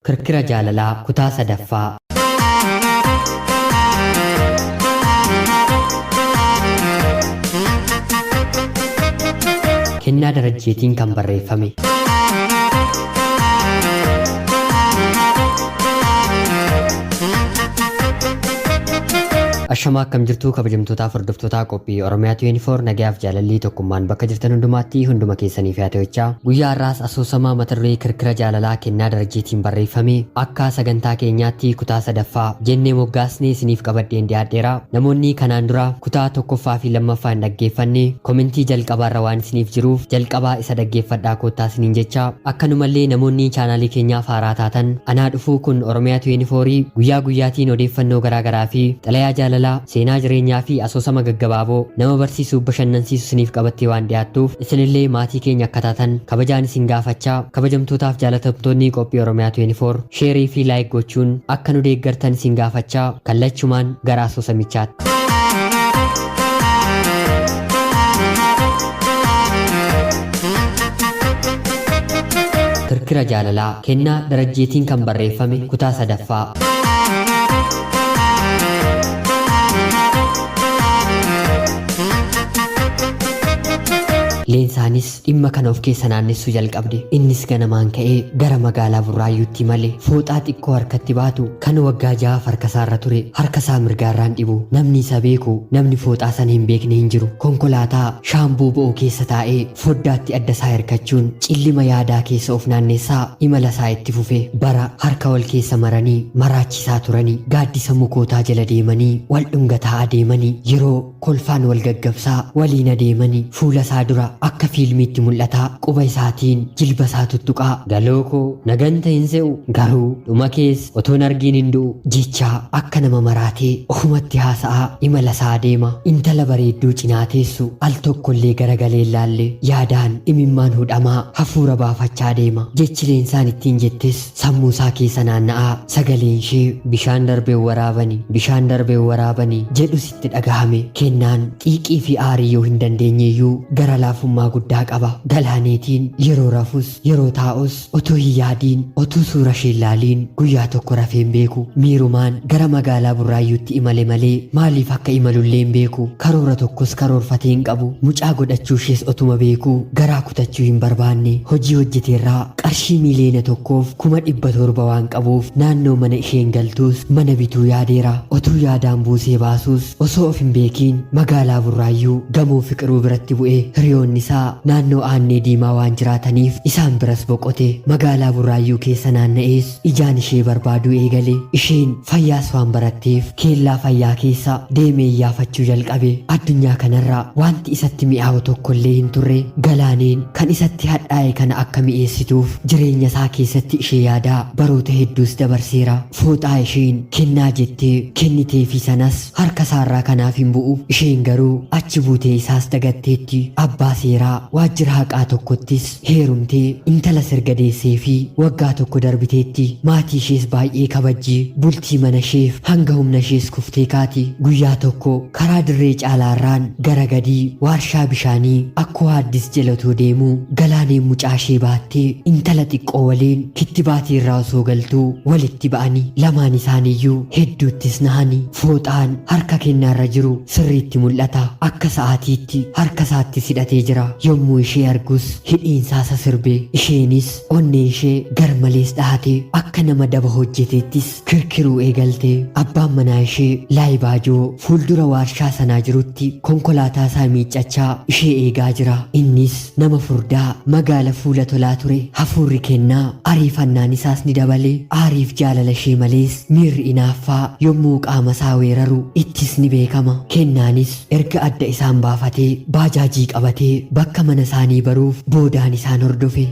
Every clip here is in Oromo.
Kirkira Jaalalaa Kutaa 3ffaa. Kennaa Darajjeetiin kan barreeffame. Ashamaa akkam jirtuu kabajamtootaaf hordoftootaa qophii Oromiyaa 24 nagayaaf jaalallii tokkummaan bakka jirtan hundumaatti hunduma keessaniif haa ta'uchaa guyyaa har'aas asoosamaa mata duree kirkira jaalalaa kennaa darajjeetiin barreeffame akka sagantaa keenyaatti kutaa sadaffaa jennee moggaasnee isiniif qabadheen dhiyaadheera namoonni kanaan dura kutaa tokkoffaa fi lammaffaa hin dhaggeeffanne komentii jalqabaarra waan isiniif jiruuf jalqabaa isa dhaggeeffadhaa koottaa isiniin jecha akkanumallee namoonni chaanaalii keenyaaf haaraa taatan anaa dhufuu kun Oromiyaa 24 guyyaa guyyaatiin odeeffannoo garaagaraa fi xalayaa jaalalaa seenaa jireenyaa fi asoosama gaggabaaboo nama barsiisuuf bashannansiisu isiniif qabattee waan dhiyaattuuf isinillee maatii keenya akka taatan kabajaan isin gaafachaa kabajamtootaaf jaalatamtoonni qophii Oromiyaa 24 sheerii fi laayik gochuun akka nu deeggartan isin gaafachaa kallachumaan gara asoosamichaatti. Kirkira Jaalalaa Kennaa Darajjeetiin kan barreeffame kutaa sadaffaa. Leensaanis dhimma kana of keessa naannessuu jalqabde. Innis ganamaan ka'ee gara magaalaa Burraayyuutti imale. Fooxaa xiqqoo harkatti baatu kan waggaa ja'aaf harkasaarra ture harkasaa mirgaarraan dhibu. Namni isa beeku namni fooxaa sana hin beekne hin jiru. Konkolaataa shaambuu bo'oo keessa taa'ee foddaatti addasaa hirkachuun cillima yaadaa keessa of naannessaa imalasaa itti fufe. Bara harka wal keessa maranii maraachisaa turani. Gaaddisa mukootaa jala deemanii wal dhungataa adeemani. Yeroo kolfaan wal gaggabsaa waliin adeemani. Fuula isaa dura akka fiilmiitti mul'ataa quba isaatiin jilba isaa tuttuqaa galoo koo naganta hin se'u garuu dhuma kees otoon argiin hin du'u jechaa akka nama maraatee ofumatti haasa'aa imala isaa adeema. Intala bareedduu cinaa teessu al tokkollee garagalee hin laalle yaadaan imimmaan hudhamaa hafuura baafachaa deema. Jechi Leensaan ittiin jettes sammuu isaa keessa naanna'aa sagaleen ishee bishaan darbe waraabani bishaan darbe waraabani jedhus itti dhagahame. Kennaan xiiqii fi aarii yoo hin dandeenyeyyuu gara laafummaa guddaa qaba. Galaaneetiin yeroo rafus yeroo taa'us otuu hin yaadiin otuu suura ishee hin laaliin guyyaa tokko rafee hin beeku. Miirumaan gara magaalaa Burraayyuutti imale malee maaliif akka imalullee hin beeku. Karoora tokkos karoorfatee hin qabu. Mucaa godhachuu ishees otuma beekuu garaa kutachuu hin barbaanne. Hojii hojjeteerraa qarshii 1,700,000 waan qabuuf naannoo mana isheen galtuus mana bituu yaadeera. Otuu yaadaan buusee baasuus osoo of hin beekiin magaalaa Burraayyuu gamoo Fiqiruu biratti bu'e. Hiriyoonni isaa naannoo Aannee Diimaa waan jiraataniif isaan biras boqote. Magaalaa Burraayyuu keessa naanna'ees ijaan ishee barbaaduu eegale. Isheen fayyaas waan baratteef keellaa fayyaa keessa deemee iyyaafachuu jalqabe. Addunyaa kanarra wanti isatti mi'aawu tokkollee hin turre. Galaaneen kan isatti hadhaa'e kana akka mi'eessituuf jireenya isaa keessatti ishee yaadaa baroota hedduus dabarseera. Fooxaa isheen kennaa jettee kenniteefii sanas harka isaarraa kanaaf hin bu'u. Isheen garuu achi buutee isaas dagatteetti. Abbaa seeraa waajjira haqaa tokkottis heerumtee intala sirga deesseefii waggaa tokko darbiteetti. Maatii ishees baay'ee kabajji. Bultii mana isheef hanga humna ishees kuftee kaati. Guyyaa tokko karaa dirree caalaarraan gara gadii waarshaa bishaanii akkoo Haaddis jala otoo deemuu Galaaneen mucaa ishee baattee intala xiqqoo waliin kittibaatii irraa osoo galtuu walitti ba'ani. Lamaan isaaniiyyuu hedduuttis nahani. Fooxaan harka kennaarra jiru sirriitti mul'ata. Akka sa'aatiitti harka isaattis hidhatee jira. Yommuu ishee argus hidhiinsaa sasirbe. Isheenis onneen ishee garmalees dhahate. Akka nama daba hojjeteettis kirkiruu eegalte. Abbaan manaa ishee Laayibaajoo fuuldura waarshaa sanaa jirutti konkolaataa isaa miiccachaa ishee eegaa jira. Innis nama furdaa magaala fuula tolaa ture. Hafuurri kennaa ariifannaan isaas ni dabale. Aariif jaalala ishee malees miirri inaaffaa yommuu qaama isaa weeraru ittis ni beekama. Kennaanis erga adda isaan baafatee baajaajii qabatee bakka mana isaanii baruuf boodaan isaan hordofe.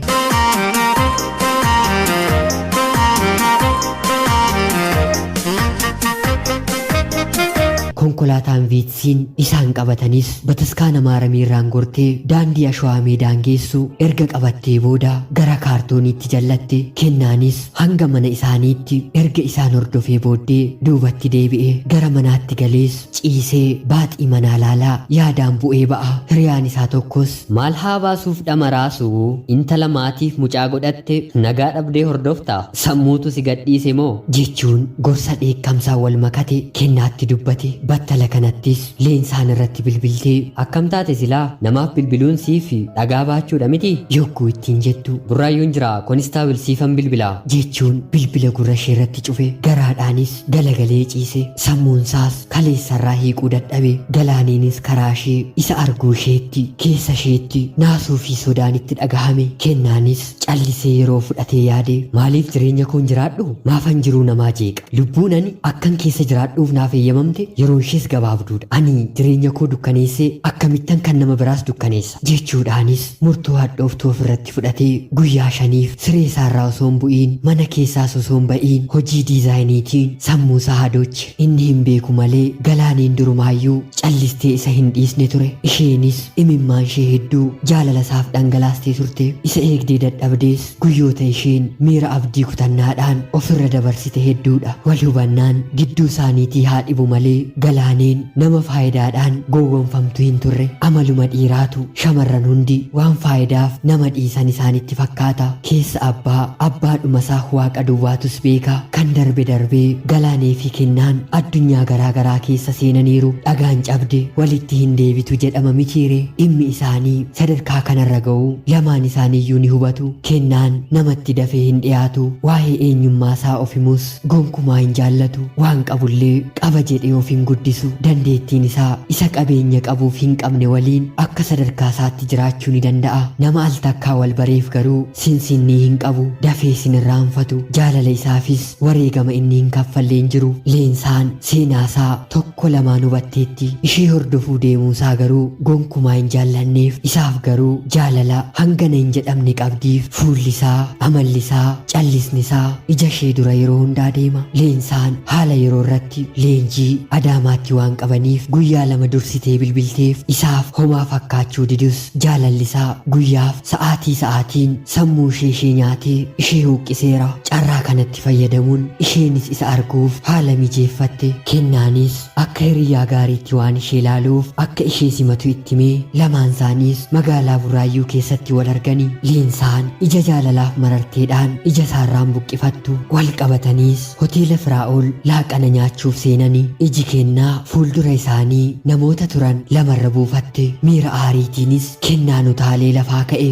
Konkolaataan Viitsiin isaan qabatanis bataskaana Maaramiirraan gortee daandii Ashawaa Meedaan geessu erga qabattee booda gara Kaartooniitti jallatte. Kennaanis hanga mana isaaniitti erga isaan hordofee booddee duubatti deebi'e. Gara manaatti galees ciisee baaxii manaa laalaa yaadaan bu'ee ba'a. Hiriyaan isaa tokkos. Maal haa baasuuf dhama raasu intala maatiif mucaa godhatte nagaa dhabdee hordofta? Sammuutu si gadhiise moo? jechuun gorsa dheekkamsaan wal makate Kennaatti dubbate. Battala kanattis Leensaan irratti bilbiltee. Akkam taate silaa? Namaaf bilbiluun siif dhagaa baachuudha mitii? Yogguu ittiin jettu. Burraayyuun jira konistaabil siifan bilbila. Jechuun bilbila gurra isheerratti cufe. Garaadhaanis galagalee ciise. Sammuunsaas kaleessarraa hiiquu dadhabe. Galaaneenis karaashee isa arguu isheetti keessa isheetti naasuu fi sodaan itti dhagahame. Kennaanis callisee yeroo fudhatee yaade. Maaliif jireenya koon jiraadhu? Maafan jiruu namaa jeeqa? Lubbuun ani akkan keessa jiraadhuuf naaf eeyyamamte yeroon ishees gabaabduudha. Ani jireenya koo dukkaneessee akkamittan kan nama biraas dukkaneessa? Jechuudhaanis murtoo hadhooftuu ofirratti fudhatee guyyaa shaniif siree isaarraa osoo hin bu'iin mana keessaas osoo hin ba'iin hojii diizaayiniitiin sammuusaa hadooche. Inni hin beeku malee Galaaneen durumaayyuu callistee isa hin dhiisne ture. Isheenis imimmaan ishee hedduu jaalala isaaf dhangalaastee turte. Isa eegdee dadhabdees guyyoota isheen miira abdii kutannaadhaan ofirra dabarsite hedduudha. Wal hubannaan gidduu isaaniitii haa dhibu malee Galaaneen nama faayidaadhaan gowwomfamtu hin turre. Amaluma dhiiraatu shamarran hundi waan faayidaaf nama dhiisan isaanitti fakkaata. Keessa abbaa abbaadhumasaa Waaqa duwwaatus beeka. Kan darbe darbee Galaanee fi Kennaan addunyaa garaa garaa keessa seenaniiru. Dhagaan cabde walitti hin deebitu jedhama mitiiree? Dhimmi isaanii sadarkaa kanarra ga'uu lamaan isaaniiyyuu ni hubatu. Kennaan namatti dafee hin dhiyaatu. Waa'ee eenyummaasaa of himus gonkumaa hin jaallatu. Waan qabullee qaba jedhee of hin guddisu. Dandeettiin isaa isa qabeenya qabuuf hin qabne waliin akka sadarkaasaatti jiraachuu ni danda'a. Nama altakkaa wal bareef garuu sinsinnii hin qabu. Dafee sin irraanfatu. Jaalala isaafis wareegama inni hin kaffalle hin jiru. Leensaan seenaasaa tokko lamaan hubatteetti. Ishee hordofuu deemuusaa garuu gonkumaa hin jaallanneef. Isaaf garuu jaalala hangana hin jedhamne qabdiif. Fuullisaa, amallisaa, callisnisaa ija ishee dura yeroo hundaa deema. Leensaan haala yeroo irratti leenjii Adaamaatti waan qabaniif guyyaa 2 dursitee bilbilteef. Isaaf homaa fakkaachuu didus jaalallisaa guyyaaf sa'aatii sa'aatiin sammuu ishee ishee nyaatee ishee huuqqiseera. Carraa kanatti fayyadamuun isheenis isa arguuf haala mijeeffatte. Kennaanis akka hiriyyaa gaariitti waan ishee ilaaluuf akka ishee simatu itti himee lamaan isaaniis magaalaa Buraayyuu keessatti wal argani. Leensaan ija jaalalaaf mararteedhaan ija isaarraan buqqifattu. Wal qabataniis hoteela Firaa'ol laaqana nyaachuuf seenani. Iji Kennaa fuuldura isaanii namoota turan lamarra buufatte. Miira aariitiinis Kennaan utaalee lafaa ka'e.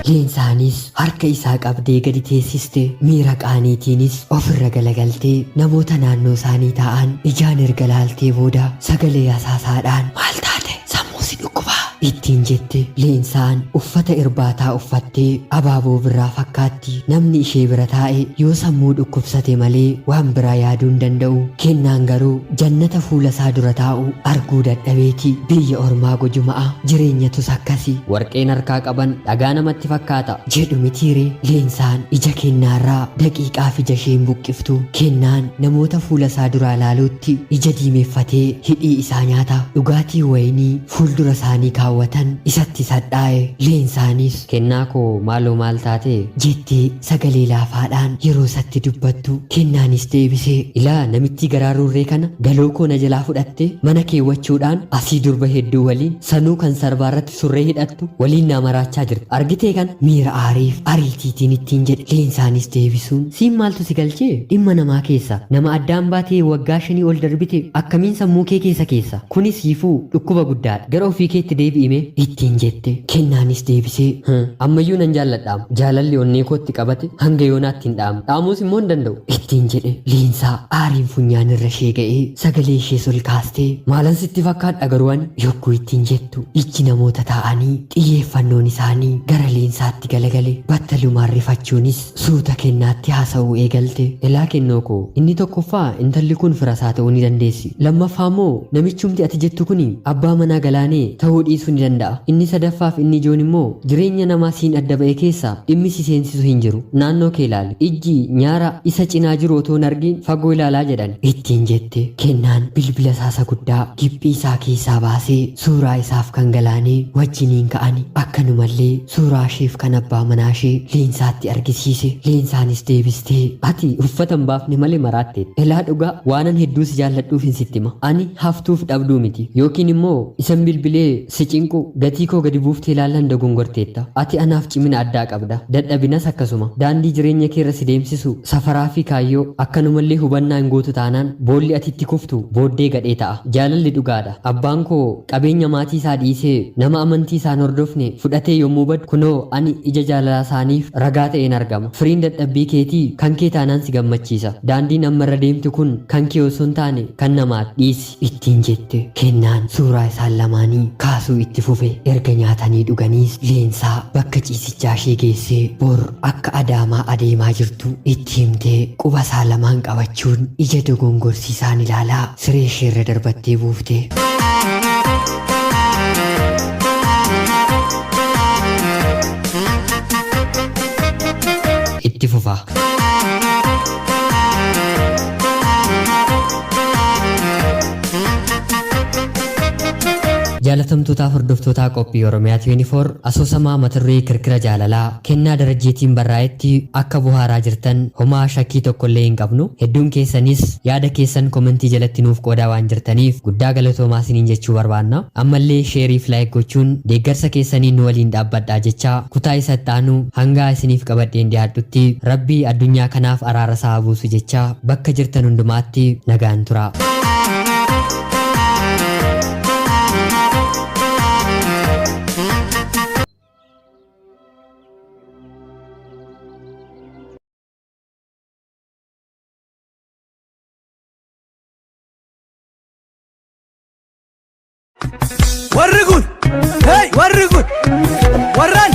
Leensaanis harka isaa qabdee gadi teessiste. Miira qaaniitiinis ofirra galagaltee namoota naannoo isaanii taa'an ijaan erga laaltee booda sagalee asaasaadhaan maal taate? Sammuu si dhukkubaa? ittiin jette. Leensaan uffata irbaataa uffattee abaaboo birraa fakkaatti. Namni ishee bira taa'e yoo sammuu dhukkubsate malee waan biraa yaaduu hin danda'u. Kennaan garuu jannata fuula isaa dura taa'u arguu dadhabeeti. Biyya ormaa gojuma'a. Jireenyatus akkasi. Warqeen harkaa qaban dhagaa namatti fakkaata. Jedhu mitiiree? Leensaan ija Kennaarraa daqiiqaaf ija ishee hin buqqiftu. Kennaan namoota fuula isaa duraa ilaaluutti ija diimeffatee hidhii isaa nyaata. Dhugaatii wayinii fuuldura isaanii kaawwatan isatti sadhaa'e. Leensaanis. Kennaa koo maaloo maal taate? Jettee sagalee laafaadhaan yeroo isatti dubbattu Kennaanis deebisee. Ilaa namittii garaa ruurree kana galoo koo na jalaa fudhattee mana keewwachuudhaan asii durba hedduu waliin sanuu kan sarbaarratti surree hidhattu waliin naa maraachaa jirta. Argitee kana? Miira aariif ariitiitiin ittiin jedhe. Leensaanis deebisuun. Siin maaltu si galchee? Dhimma namaa keessa nama addaan baatee waggaa shanii ol darbite akkamiin sammuu kee keessa keessa? Kuni siifuu dhukkuba guddaadha. Gara ofii keetti deebi'i mee? Ittiin jette. Kennaanis deebisee. Hum. Ammayyuu nan jaalladhaam. Jaalalli onnee kootti qabate hanga yoonaatti hin dhaamne. Dhaamuus immoo hin danda'u. Ittiin jedhe. Leensaa aariin funyaan irra ishee ga'ee sagalee ishees ol kaastee. Maalan sitti fakkaadha garuu ani? Yogguu ittiin jettu ijji namoota taa'anii xiyyeeffannoon isaanii gara Leensaatti galagale. Battalumaan rifachuunis Suuta Kennaatti haasa'uu eegalte. Elaa Kennoo koo, inni tokkoffaa intalli kun firasaa ta'uu ni dandeessi. Lammaffaa immoo namichumti ati jettu kuni abbaa manaa Galaanee ta'uu dhiisuu dhiisuu ni danda'a. Inni sadaffaaf inni ijoon immoo jireenya namaa siin adda ba'e keessa dhimmi si seensisu hin jiru. Naannoo kee ilaali. Ijji nyaara isa cinaa jiru otoo hin argin fagoo ilaalaa jedhan. Ittiin jette. Kennaan bilbila isaa isa guddaa giphii isaa keessaa baasee suuraa isaaf kan Galaanee wajjiniin ka'ani. Akkanumallee suuraa isheef kan abbaa manaa ishee Leensaatti argisiise. Leensaanis deebistee ati uffata hin baafne malee maraatteetta. Elaa dhugaa waanan hedduu si jaalladhuufin sitti hima. Ani haftuuf dhabduu miti. Yookiin immoo isan bilbilee si cinqu gatii koo gadi buuftee ilaallan dogongorteetta. Ati anaaf cimina addaa qabda. Dadhabinas akkasuma. Daandii jireenya keerra si deemsisu safaraa fi kaayyoo, akkanumallee hubannaa hin gootu taanaan boolli ati itti kuftu booddee gadhee ta'a. Jaalalli dhugaadha. Abbaan koo qabeenya maatii isaa dhiisee nama amantii isaa hin hordofne fudhatee yommuu badu kunoo ani ija jaalalaa isaaniif ragaa ta'een argama. Firiin dadhabbii keetii kan kee taanaan si gammachiisa. Daandiin amma irra deemtu kun kan kee osoo hin taane kan namaati. Dhiisi. Ittiin jette. Kennaan suuraa isaan lamaanii kaasuu itti fufe. Erga nyaatanii dhuganiis Leensaa bakka ciisichaa ishee geessee bor akka Adaamaa adeemaa jirtu itti himtee quba isaa lamaan qabachuun ija dogongorsiisaan ilaalaa siree isheerra darbattee buufte. Itti fufa. Jaalatamtootaa hordoftootaa qophii Oromiyaa 24 asoosamaa mata duree kirkira jaalalaa kennaa darajjeetiin barraa'etti akka bohaaraa jirtan homaa shakkii tokkollee hin qabnu. Hedduun keessanis yaada keessan komentii jalatti nuuf qoodaa waan jirtaniif guddaa galatoomaa isiniin jechuu barbaanna. Ammallee sheerii fi laayik gochuun deeggarsa keessaniin nu waliin dhaabbadhaa jechaa kutaa isa itti aanu hangaa isiniif qabadheen dhiyaadhutti Rabbi addunyaa kanaaf araara isaa haa buusu jechaa bakka jirtan hundumaatti nagaan turaa. Warri kun, hey, warri kun, warran.